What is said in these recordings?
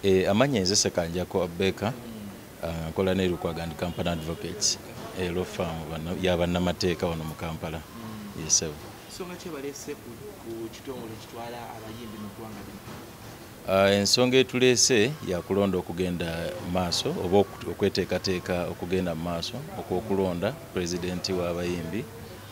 Amannya nze Ssekanjako Abubakar, nkola ne Lukwago and Company Advocates, law firm ya bannamateeka wano mu Kampala. Yes, sir. Nsonga ki ebaleese ku kitongole ekitwala abayimbi mu ggwanga lino? Ensonga etuleese ya kulonda okugenda maaso oba okweteekateeka okugenda mu maaso okw'okulonda pulezidenti w'abayimbi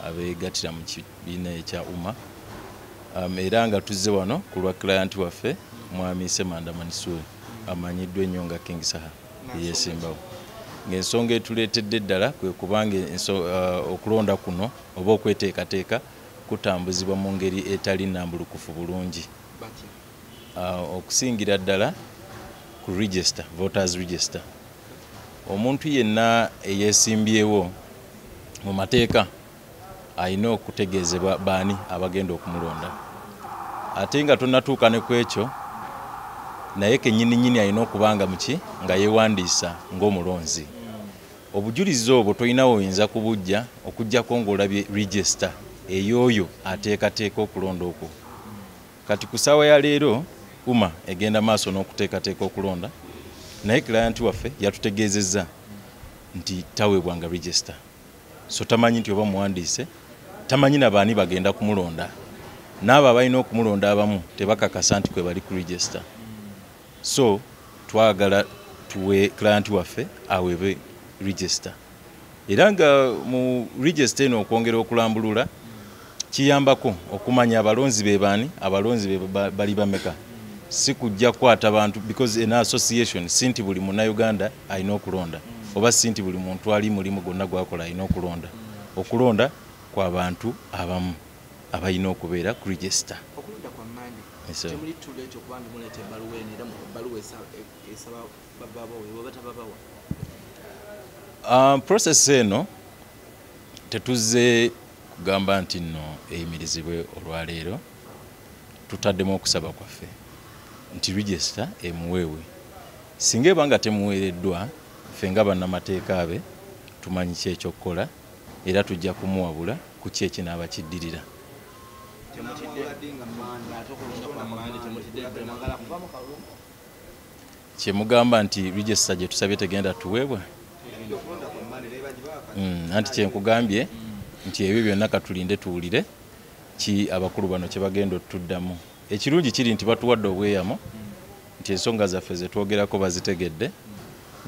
abeegattira mu kibiina ekya UMA. Era nga tuzze wano ku lwa client waffe Mwami Ssemanda Mansoor, amanyiddwa ennyo nga King Saha, yeesimbawo. Ng'ensonga etuleetedde ddala kwe kubanga okulonda kuno oba okweteekateeka kutambuzibwa mu ngeri etali nnambulukufu bulungi. Okusingira ddala ku register, voters register. Omuntu yenna eyeesimbyewo mu mateeka alina okutegeezebwa baani abagenda okumulonda. Ate nga tonnatuuka ne ku ekyo, naye kennyini alina okuba nga muki nga yeewandiisa ng'omulonzi. Obujulizi obwo tolina woyinza kubujja okuggyako ng'olabye register ey'oyo ateekateeka okulonda okwo. Kati ku ssaawa ya leero UMA egenda maaso n'okuteekateeka okulonda, naye client waffe yatutegeezezza nti taweebwanga register. So tamanyi nti oba muwandiise, tamanyi na baani bagenda kumulonda. N'abo abalina okumulonda abamu tebakakasa nti kwe bali ku register. So twagala tuwe client waffe aweebwe register. Era nga mu register eno okwongera okulambulula kiyambako okumanya abalonzi be baani, abalonzi be bali bameka. Si kujja kukwata bantu because in association si nti buli munnayuganda alina okulonda oba si nti buli muntu ali mulimu gwonna gwakola alina okulonda. Okulonda kwa bantu abamu abalina okubeera ku register. Okulonda kwa Mmande. Yes, sir. Temuli too late okuba nga muleeta ebbaluwa eno, era ebbaluwa esaba bababawe oba tababawa? Process eno tetuzze kugamba nti nno eyimirizibwe olwaleero. Tutaddemu okusaba kwaffe nti register emuweebwe. Singa eba nga temuweereddwa, ffe nga bannamateeka be tumanyi ki ekyokukola era tujja kumuwabula ku ki ekinaaba kiddirira. Temutidde ate okulonda kwa Mmande? Temutidde? Mwagala kuva mu kalulu? Kyemugamba nti register gye tusabye tegenda tuweebwa? Anti kyenkugambye nti ebyo byonna katulinde tuwulire ki abakulu bano kye bagenda otuddamu. Ekirungi kiri nti batuwadde obweyamo nti ensonga zaffe ze twogerako bazitegedde,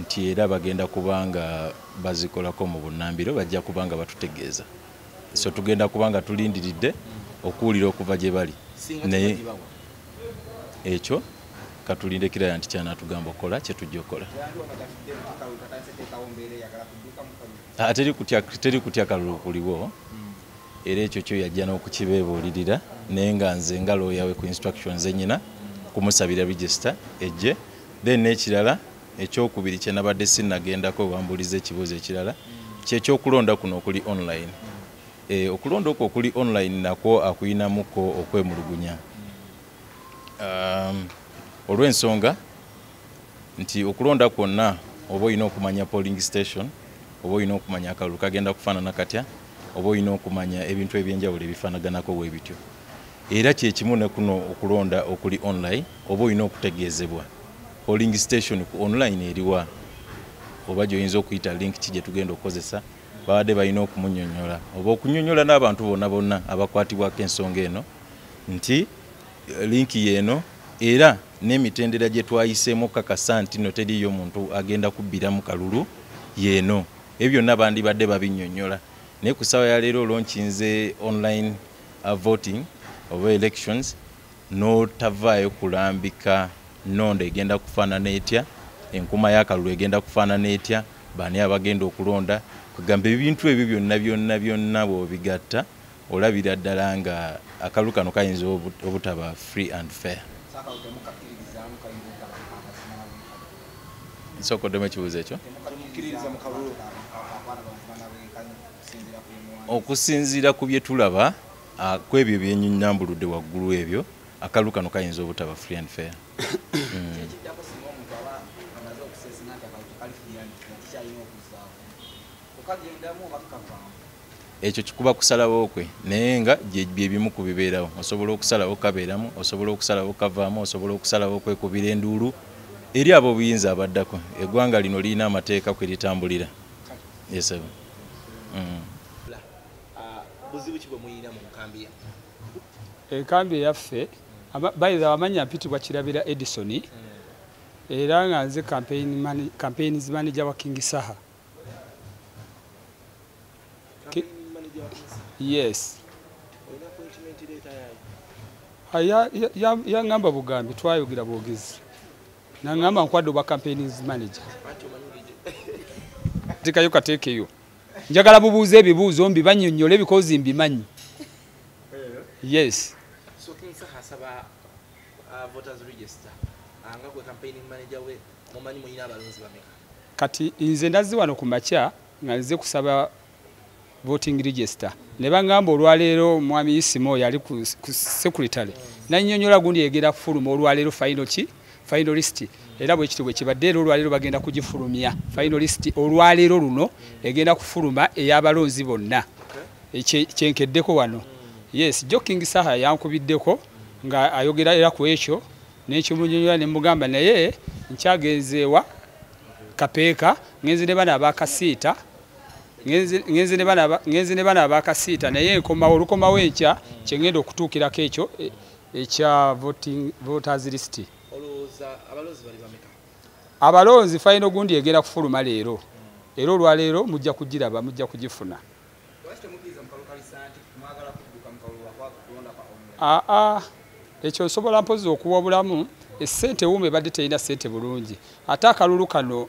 nti era bagenda kubanga bazikolako mu bunnambiro, bajja kubanga batutegeeza. So tugenda kubanga tulindiridde okuwulira okuva gye bali. Singa Naye tebagibawa? Ekyo katulinde kiraya nti kyanatugamba okukola kye tujja okukola. Teri kutya, teri kutya kalulu kuliwo, era ekyo kyo yajja n'okukibeebuulirira, naye nga nze nga lawyer we ku instructions ennyina kumusabira register ejje. Then n'ekirala ekyokubiri kye nabadde sinnagendako, wambuuliza ekibuuzo ekirala, kyekyokulonda kuno okuli online. Okulonda okwo okuli online nakwo akuyinamuko okwemulugunya, olw'ensonga nti okulonda kwonna oba olina okumanya polling station, oba olina okumanya akalulu kagenda kufaanana katya, oba olina okumanya ebintu ebyenjawulo ebifaanaganako bwe bityo. Era kyekimu ne kuno okulonda okuli online, oba olina okutegeezebwa polling station ku online eriwa, oba gy'oyinza okuyita link ki gye tugenda okukozesa. Babadde balina okumunnyonnyola oba okunyonnyola n'abantu bonna bonna abakwatibwako ensonga eno nti link yeeno, era n'emitendera gye twayiseemu okukakasa nti no teriiyo muntu agenda kubbiramu kalulu yeeno. Ebyo byonna bandibadde babinnyonnyola, naye ku ssaawa ya leero olonkinze online voting oba elections n'otavaayo kulambika nnonda egenda kufaanana etya, enkuma y'akalulu egenda kufaanana etya, baani abagenda okulonda. Kugamba ebintu ebyo byonna byonna byonna bw'obigatta olabira ddala nga akalulu kano kayinza obutaba free and fair. Nsooka oddemu ekibuuzo ekyo. Okusinziira ku bye tulaba, ku ebyo byenyambuludde waggulu, ebyo akalulu kano kayinza obutaba free and fair. Ekiddako, singa omuntu aba amaze okusesinga nti akalulu tekali free and fair, kikyalina okuzzaako okagendamu oba kavaamu? Ekyo kikuba kusalawo kwe, naye nga bye bimu ku bibeerawo. Osobola okusalawo kabeeramu, osobola okusalawo kavaamu, osobola okusalawo okwekubira enduulu. Eri ab'obuyinza abaddako, eggwanga lino lirina amateeka kwe litambulira. Yes. Buzibu ki bwe muyina mu nkambi yammwe? Enkambi eyaffe, bayira amannya mpitibwa Kirabira Edison, era nga nze campaigns manager wa King Saha. Yes. Yangamba bugambi twayogera bwogezi. Nangamba nkwadde obwa campaigns manager. Tekayo kateekeyo. Njagala bubuuze ebibuuzo mbibannyonnyole because mbimanyi. Yes. So King Saha asaba voters register. Anga gwe campaign manager we mumanyi muyina abalonzi bameka. Kati nze ndazze wano ku makya nga nze kusaba voting register. Ne bangamba olwaleero mwami Isimo yali ku secretary. Nannyonnyola gundi egera kufuluma olwaleero final list. Era bwe kityo bwe kibadde era olwaleero bagenda kugifulumya. Final list olwaleero luno egenda kufuluma ey'abalonzi bonna. Kyenkeddeko wano. Yes, King Saha yankubiddeko nga ayogera era ku ekyo n'ekimunyonyola ne mugamba naye nkyagenzeewa Kapeeka ngenze ne bana abakasiita ngenze ne bana abakasiita naye nkomawo olukomawo enkya kyengenda okutuukirako ekyo ekya voters list. Olowooza abalonzi bali bameka? Abalonzi final gundi egenda kufuluma leero. Era olwaleero mujja kugiraba, mujja kugifuna. Ekyo nsobola mpozi okuwa bulamu essente wume ebadde terina ssente bulungi, ate akalulu kano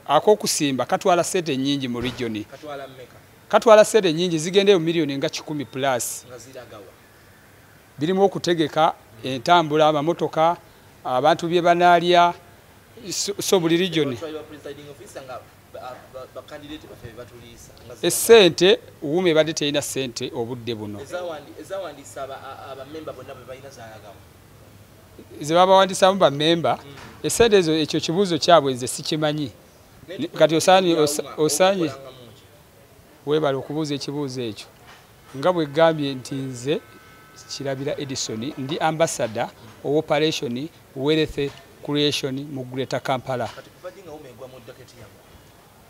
ak'okusimba katwala ssente nnyingi mu region. Katwala ssente nnyingi zigendeyo miliyoni nga 100 plus. Birimu okutegeka entambula, amamotoka, abantu bye banaalya, so buli region. Essente wume ebadde terina ssente obudde buno. Ze babawandiisaamu bammemba, essente ezo ekyo kibuuzo kyabwe nze sikimanyi. Kati osaanye weebale okubuuza ekibuuzo ekyo. Nga bwe gambye nti nze Kirabira Edison ndi ambassador owa Operation Wealth Creation mu Greater Kampala.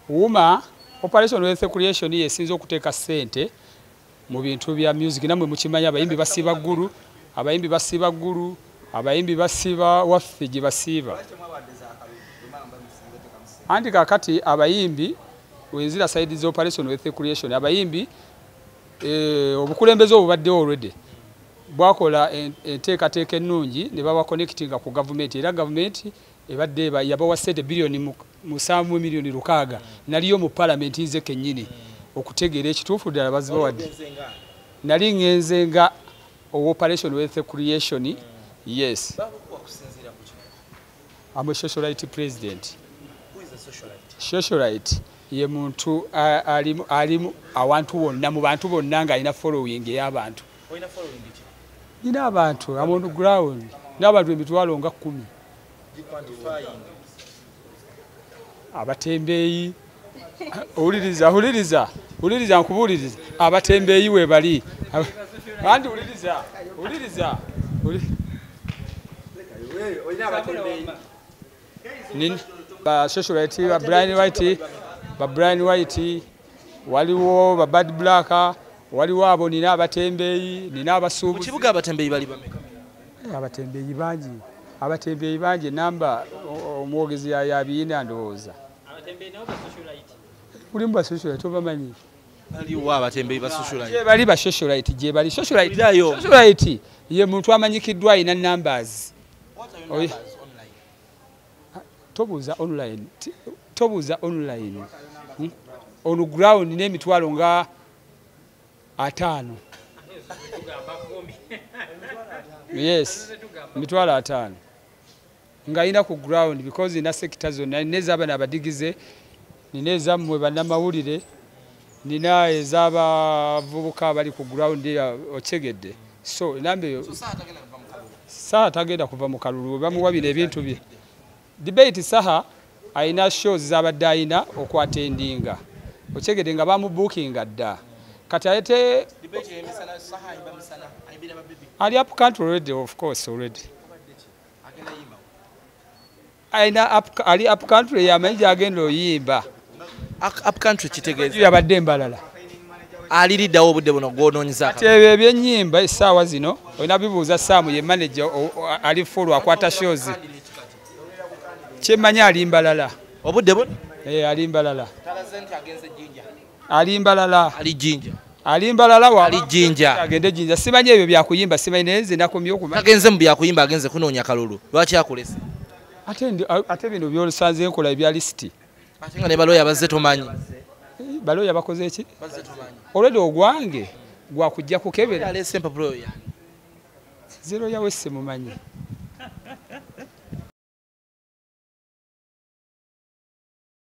Wuma Operation Wealth Creation yesinze okuteeka ssente mu bintu bya music, namwe mukimanyi abayimbi basiiba ggulu, abayimbi basiiba ggulu, abayimbi basiiba waffe gye basiiba. Anti kaakati abayimbi wenzira side za Operation Wealth Creation, abayimbi obukulembeze obubaddewo already bwakola enteekateeka ennungi ne baba connectinga ku gavumenti, era gavumenti ebadde yabawa ssente biliyoni 7 miliyoni 6 naliyo mu palamenti nze kennyini okutegeera ekituufu ddala bazibawadde. Nali ngenze nga Operation Wealth Creation. Yes. I'm a socialite president. Who is a socialite? Socialite ye muntu alimu awantu wonna mu bantu bonna ng'alina following ey'abantu. Olina following ki? Nina abantu, I'm on the ground. N'abantu emitwalo nga 10. Abatembeeyi. Owuliriza, wuliriza, wuliriza nkubuuliriza. Abatembeeyi we bali. Andi wuliriza, wuliriza. Ba socialite, ba Brian White, ba Brian White, waliwo ba Bad Black, waliwo abo nina abatembeeyi, nina abasuubuzi. Mu kibuga abatembeeyi bali bameka? Abatembeeyi bangi. Abatembeeyi bangi namba omwogezi yabiina ndowooza. Abatembeeyi nabo ba socialite. Mulimu ba socialite obamanyi? Baliwo abatembeeyi ba socialite. Gye bali ba socialite, gye bali socialite. Socialite ye muntu amanyikiddwa alina numbers. What are your numbers online? Tobuuza online. Tobuuza online. On ground n'emitwalo nga 5. Yes, mitwalo 5. Nga ina ku ground because ina sector zonna nina abadigize, nina ezammwe bannamawulire, nina ez'abavubuka abali ku ground okyegedde. So enamba eyo Saha tagenda kuva mu kalulu, bamuwa bino ebintu bye. Debate Saha alina shows z'abadde alina okwatendinga. Okyegedde nga bamubuukinga dda. Kati ate ali up country already, of course already. Alina ali up country yamanyi gyagenda oyimba. Up country kitegeeza yabadde Mbalala. Aliriddawo obudde buno gw'onoonyeza. Ate ebyo ebyennyimba essaawa zino olina bibuuza Saamu ye manager ali full akwata shows. Kyemmanyi ali Mbalala. Obudde buno? Ali Mbalala. Talaze nti agenze Jinja. Ali Mbalala. Ali Jinja. Ali Mbalala wa Ali Jinja. Agende Jinja. Simanyi ebyo byakuyimba, simanyi naye nze nakomye okumanya. Agenze mu byakuyimba, agenze kunoonya kalulu. Lwaki akulese? Ate bino by'olusanze nkola ebya lisiti. Ate nga ne balooya bazze tomanyi. Balooya bakoze ki? Bazze tomanyi. Olwedde ogwange gwakujja kukebera. Aleese empapula oyo yani. Zero yawe simumanyi.